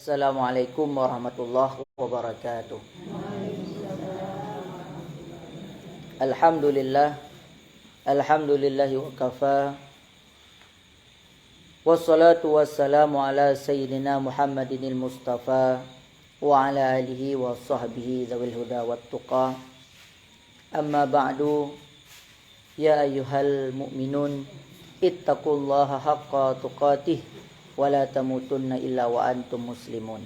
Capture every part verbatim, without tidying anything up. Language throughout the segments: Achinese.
Assalamualaikum warahmatullahi wabarakatuh. Alhamdulillah. Alhamdulillahi wa kafa. Wassalatu wassalamu ala sayyidina Muhammadinil Mustafa wa ala alihi wa sahbihi zawil huda wat tuqa. Amma ba'du. Ya ayyuhal mu'minun, ittaqullaha haqqa tuqatih wa la tamutunna illa wa antum muslimun.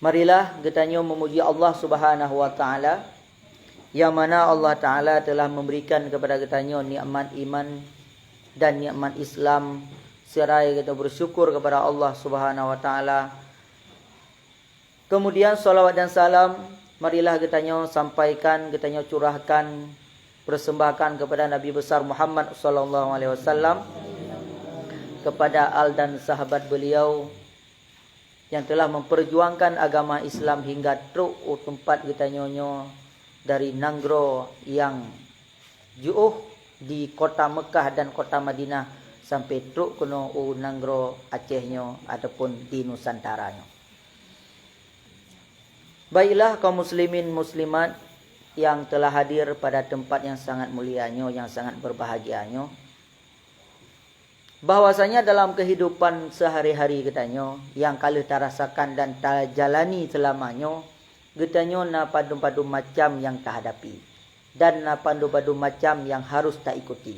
Marilah geutanyoe meumuji Allah Subhanahu wa Ta'ala, nyang mana Allah Ta'ala telah memberikan kepada geutanyoe nikmat iman dan nikmat Islam, seraya geutanyoe bersyukur kepada Allah Subhanahu wa Ta'ala. Kemudian, salawat dan salam marilah geutanyoe sampaikan, geutanyoe curahkan, persembahkan kepada Nabi Besar Muhammad sallallahu alaihi wasallam, kepada al dan sahabat beliau yang telah memperjuangkan agama Islam hingga trok u teumpat geutanyoe nyoe dari nanggroe nyang jiôh di kota Mekah dan kota Madinah sampai trok keunoe u nanggroe Aceh nyoe ataupun di Nusantara nyoe. Baiklah, kaum muslimin muslimat yang telah hadir pada tempat yang sangat mulia nyoe, yang sangat berbahagia nyoe, bahwasanya dalam kehidupan sehari-hari geutanyoe yang ka lheueh tarasakan dan tajalani selama nyoe, geutanyoe na padum-padum macam nyang tahadapi dan na padum-padum macam nyang harus taikuti.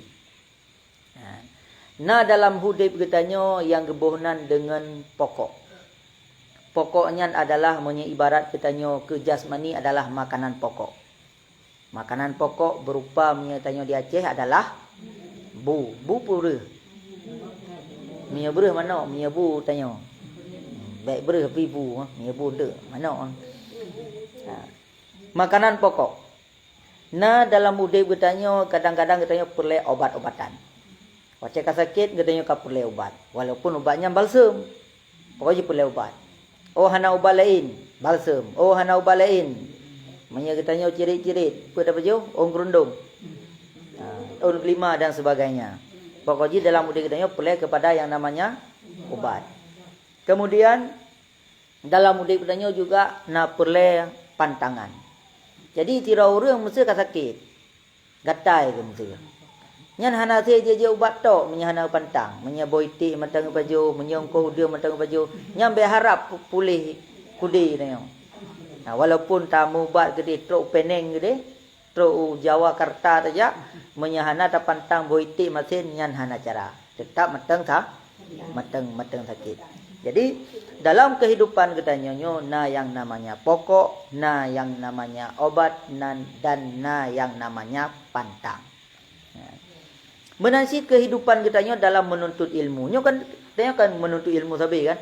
Ha. Na dalam udeb geutanyoe nyang geuboh nan deungon pokok. Pokok nyan adalah, meunyoe ibarat geutanyoe keu jasmani, adalah makanan pokok. Makanan pokok berupa, meunyoe tanyoe di Aceh, adalah bu. Bu peue breuh? Meunyoe breuh manok, meunyoe bu tanyoe. Bèk breuh pih bu, meunyoe bu deuek manok. Ha. Makanan pokok. Na dalam udeb geutanyoe, kadang-kadang geutanyoe peureulèe obat-obatan. Watèe ka sakét, geutanyoe ka peureulèe ubat. Walaupun ubat nyan balsem, pokok jih peureulèe ubat. Oh, hana ubat laén, balsem. Oh, hana ubat laén, meunyoe geutanyoe cirit-cirit, peue tapajoh? Ôn keurundong, ha, ôn keulima dan sebagainya. Pokok jih dalam udeb geutanyoe peureulèe kepada yang namanya ubat. Kemudian, dalam udeb geutanyoe juga na peureulèe pantangan. Jadi, sidroe ureueng meusé ka sakét, gatai keu meusé. Nyan hana sé jijak ubat tok meunyoe hana pantang, meunyoe boh iték mantong geupajoh, meunyoe eungkôt udeue mantong geupajoh, nyan bèk harab pu-, puléh keudéh tanyoe. Nah, walaupun tamubat keudéh trok Penang keudéh, trok u Jawa Karta tajak, meunyoe hana tapantang boh iték masen, nyan hana cara. Teutap mantong sa-, mantong, mantong sakét. Jadi, dalam kehidupan geutanyoe nyoe na yang namanya pokok, na yang namanya obat, nan, dan na yang namanya pantang. Ya. Meunan cit kehidupan geutanyoe dalam menuntut ilmu. Nyoe kan, tanyoe kan menuntut ilmu sabe kan?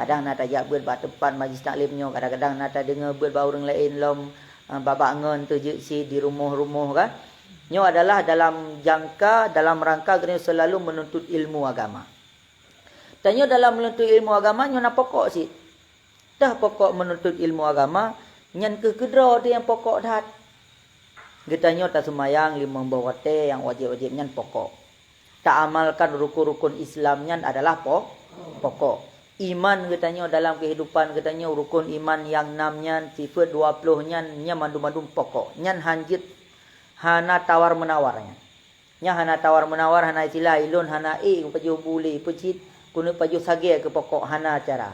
Kadang na tajak beuet bak teumpat majlis taklim nyoe, kadang-kadang na tadeungoe beuet bak ureueng laén lom, eh, bak-bak ngon teujeuet cit di rumoh-rumoh kan? Nyoe adalah dalam jangka, dalam rangka geutanyoe selalu menuntut ilmu agama. Tanyoe dalam menuntut ilmu agama nyoe na pokok cit. Teuh pokok menuntut ilmu agama, nyan keuh keudroe teuh nyang pokok that. Geutanyoe taseumayang limong boh watèe nyang wajéb-wajéb nyan pokok. Taamalkan rukon-rukon Islam nyan adalah po-, pokok. Iman geutanyoe dalam kehidupan geutanyoe, rukon iman nyang nam nyan, sifeut dua ploh nyan, nyan mandum-mandum pokok. Nyan hanjeuet hana tawar-meunawar nyan. Nyan hana tawar-meunawar, hana istilah, ilôn hana ék pajoh bu lé, peue cit keuneuk pajoh sagèe keu pokok, hana cara.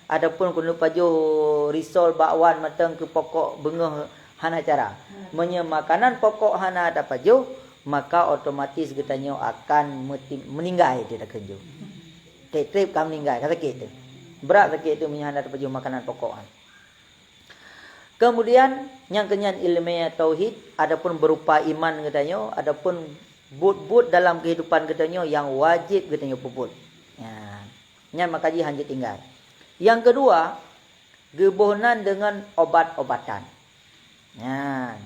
Ataupun keuneuk pajoh risol bakwan mantong keu pokok beungoh, hana cara. Meunyoe makanan pokok hana tapajoh, maka otomatis geutanyoe akan meuti-, meuninggai di takheun ju. Trép-trép ka meuninggai, ka sakét teuh. Brat sakét teuh meunyoe hana tapajoh makanan pokok nyan. Keumudian, nyang keunyan ileumèe tauhid, adapun beurupa iman geutanyoe, adapun buet-buet dalam keuhidupan geutanyoe nyang wajéb geutanyoe peubuet. Nyan, nyan maka jih hanjeuet tinggai. Nyang keudua, geuboh nan deungon obat-obatan. Nyan,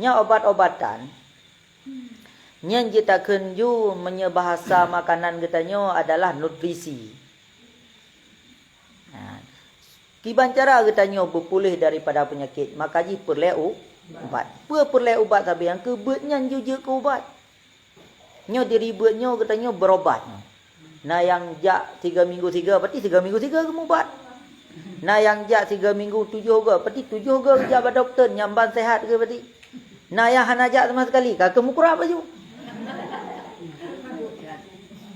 nyan obat-obatan, nyan jeuet takheun ju meunyoe bahasa makanan geutanyoe adalah nutrisi. Nah, kiban cara geutanyoe beupuléh daripada peunyakét, maka jih peureulèe u-, ubat. Peue peureulèe ubat sabe nyang keu beuet nyan ju jeuet keu ubat. Nyoe diri beuet nyoe geutanyoe beurobat nyoe. Na nyang jak tiga minggu tiga, berarti tiga minggu tiga geumubat. Na nyang jak tiga minggu tujoh goe, berarti tujoh goe jak bak dokto nyang ban sehat geuh berarti. Na nyang hana jak sama sekali, ka keuh meukurab laju.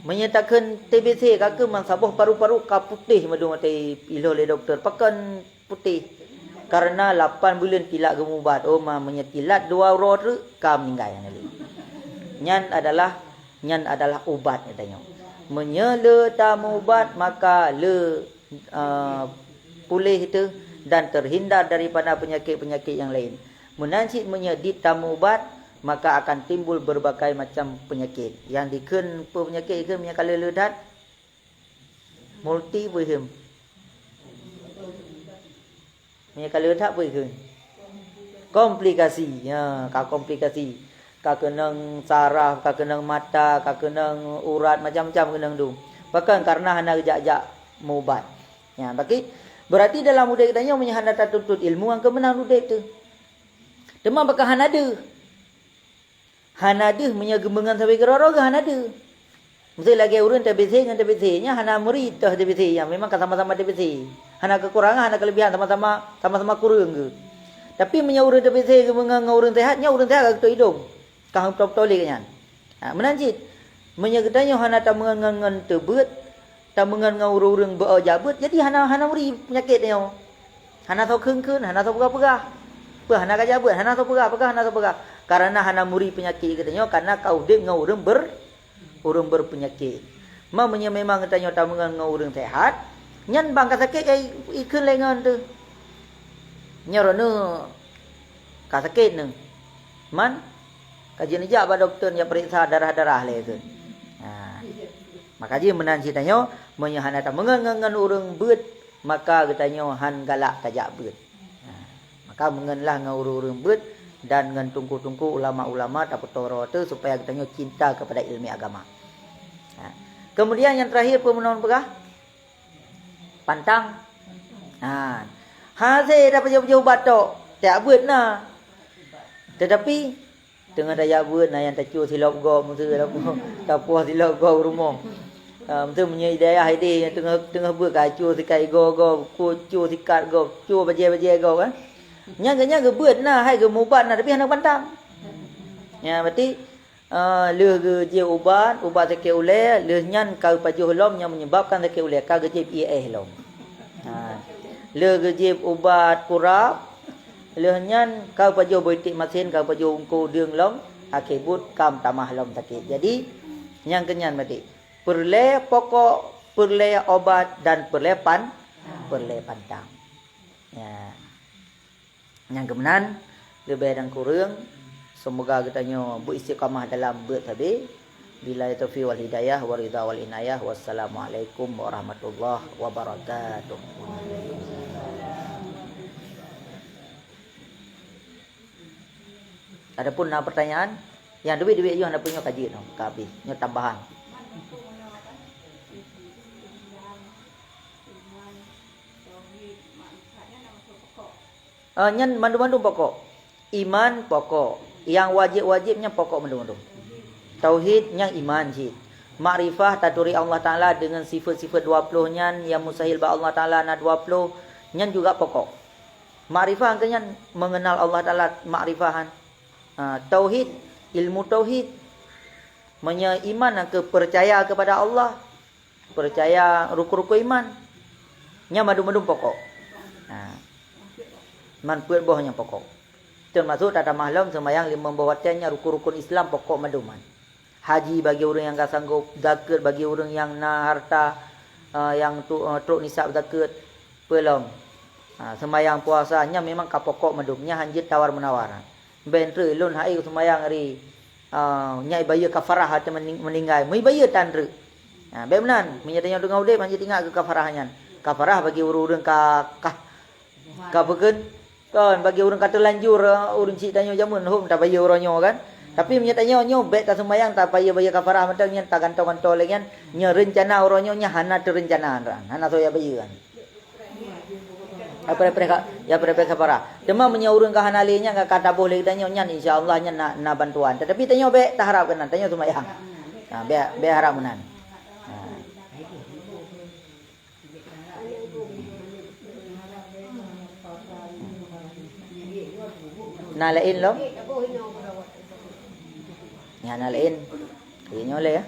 Meunyoe takheun T B C, ka keuh man saboh paru-paru ka putéh mandum watée ilhô lé dokto. Pakon putéh? Karena lapan buleuen tilat geumubat. Oh, ma, meunyoe tilat dua uroe treuk, ka meuninggai hana lé. Nyan adalah, nyan adalah ubat geutanyoe. Meunyoe le tamubat, maka le, eh, puléh teuh dan terhindar daripada penyakit-penyakit yang lain. Meunan cit meunyoe dit tamubat, maka akan timbul berbagai macam penyakit. Yang dikheun peue penyakit dikheun meunyoe ka le-le that? Multi peue dikheun? Meunyoe ka le that peue dikheun? Komplikasi. Ya, ka komplikasi. Ka keunong saraf, ka keunong mata, ka keunong urat, macam-macam keunong tu. Pakon? Karena hana geujak-jak mubat. Ya, berarti, berarti dalam udeb geutanyoe meunyoe hana tatuntut ilmu, nyang keuh meunan udeb teuh. Teuma pakon hana deuh? Hana deuh meunyoe geumeungon sabe keudroe-droe geuh hana deuh. Miseu lagée ureuëng T B C ngon T B C, nyan hana meuri toh T B C, nyan memang ka sama-sama T B C. Hana keukurangan, hana keulebihan, sama-sama, sama-sama kureueng geuh. Tapi meunyoe ureuëng T B C geumeungon ngon ureuëng sehat, nyan ureuëng sehat ka geutôk idong. Ka heutob-tob lé nyan. Ha, meunan cit, meunyoe geutanyoe hana tameungon ngon, ngon teubeuet, tameungon ngon ureuëng-ureuëng beu jak beuet, jadi hana, hana meuri peunyakét nyoe. Hana soe kheun-kheun, hana soe peugah-peugah. Peue hana ka jak beuet, hana soe peugah-peugah, hana soe peugah. Karena hana meuri peunyakét geutanyoe, karena ka udeb ngon ureuëng ber-, ureuëng berpeunyakét. Ma meunyoe memang geutanyoe tameungon ngon ureuëng sehat, nyan ban ka sakét ka i-, ikheun lé ngon teuh. Nyoe droeneuh ka sakét neuh. Man, ka jeuet neujak bak dokto, jak peuriksa darah-darah lé kheun. Ha. Maka jih meunan cit tanyoe, meunyoe hana tameungon ngon, ngon ureuëng beuet, maka geutanyoe han galak tajak beuet. Ha. Maka meungonlah ngon ureuëng-ureuëng beuet dan ngon teungku-teungku ulama-ulama tapeutoe droe teuh supaya geutanyoe cinta kepada ilmu agama. Ha. Kemudian yang terakhir peue meunan peugah? Pantang. Ha. Hase tapajoh-pajoh ubat tok, tajak beuet na. Tetapi teungoh tajak beuet na nyang tacue silop gob, miseu tapoh, tapoh silop gob rumoh. Ha, miseu meunyoe di dayah ideh nyang teungoh, teungoh beuet ka cue sikat igoe gob, ku cue sikat gob, cue bajée-bajée gob kan. Nyan geuh, nyan geubeuet na, hai geumubat na, tapi hana pantang. Nyan berarti Ah, lheueh geujieb ubat, ubat sakét ulée, lheueh nyan ka geupajoh lom nyang menyebabkan sakét ulée, ka geujieb ié éh lom. Ha. Lheueh geujieb ubat kurab, lheueh nyan ka geupajoh boh iték masin, ka geupajoh ungko deueng lom, akhé buet ka meutamah lom sakét. Jadi, nyang keu nyan maté. Peureulée pokok, peureulée ubat, dan peureulée pan-, peureulée pantang. Ya. Nyang keu meunan, leubeh dan kureueng, seumoga geutanyoe beuistiqamah dalam beuet sabe. Billahi taufiq wal hidayah, wa ridha wal inayah. Wassalamualaikum warahmatullahi wabarakatuh. Adapun na pertanyaan, nyang duek-duek yoh na punyo ka jeuet noh, ka habéh. Nyoe tambahan. Ah, nyan mandum-mandum pokok. Iman pokok. Nyang wajéb-wajéb nyan pokok mandum-mandum. Tauhid nyang iman cit. Makrifah taturi Allah Taala deungon sifeut-sifeut dua ploh nyan nyang mustahil bak Allah Taala na dua ploh, nyan juga pokok. Makrifah keu nyan mengenal Allah Taala makrifah. Ha, tauhid, ilmu tauhid. Meunyoe iman keu percaya kepada Allah, Peucaya rukun-rukun iman. Nyan mandum-mandum pokok. Ha. Man peuet boh nyang pokok. Teumasuk tatamah lom seumayang limong boh watée nyan rukun-rukun Islam pokok mandum nyan. Haji bagi ureuëng nyang ka sanggob, zakeuet bagi ureuëng nyang na harta, eh, nyang tu, eh, trok nisab zakeuet, peulom. Ha, seumayang puasa, nyan memang ka pokok mandum. Nyan hanjeuet tawar-menawar. Bék treuk lôn hai seumayang ri, ah, nyan ibayeue kafarah ateueh meuning-, meuninggai. Meuibayeue tan treuk. Ha, bék meunan. Meunyoe tanyoe teungoh udeb, hanjeuet ingat keu kafarah nyan. Kafarah bagi ureuëng-ureuëng ka, ka, ka peukheun. Kon, bagi ureuëng ka teulanjur, ah, ureuëng cit tanyoe jameun, hom tabayeue uroe nyoe kan. Tapi meunyoe tanyoe nyoe bék taseumayang, tabayeue-bayeue kafarah mantong nyan, tagantoe-gantoe lé nyan, nyoe reuncana uroe nyoe nyan hana teurencana, hana soe bayeue kan. Apreh-apreh ka, ya apreh-apreh kafarah. Teuma meunyoe ureuëng ka hana lé nyan ka, ka taboh lé geutanyoe nyan, insya Allah nyan na, na bantuan. Tetapi tanyoe bék taharap keunan, tanyoe seumayang. Ha, bék, bék harap meunan. Ha. Na laén lom? Nyan na laén. Inyoe lé ya.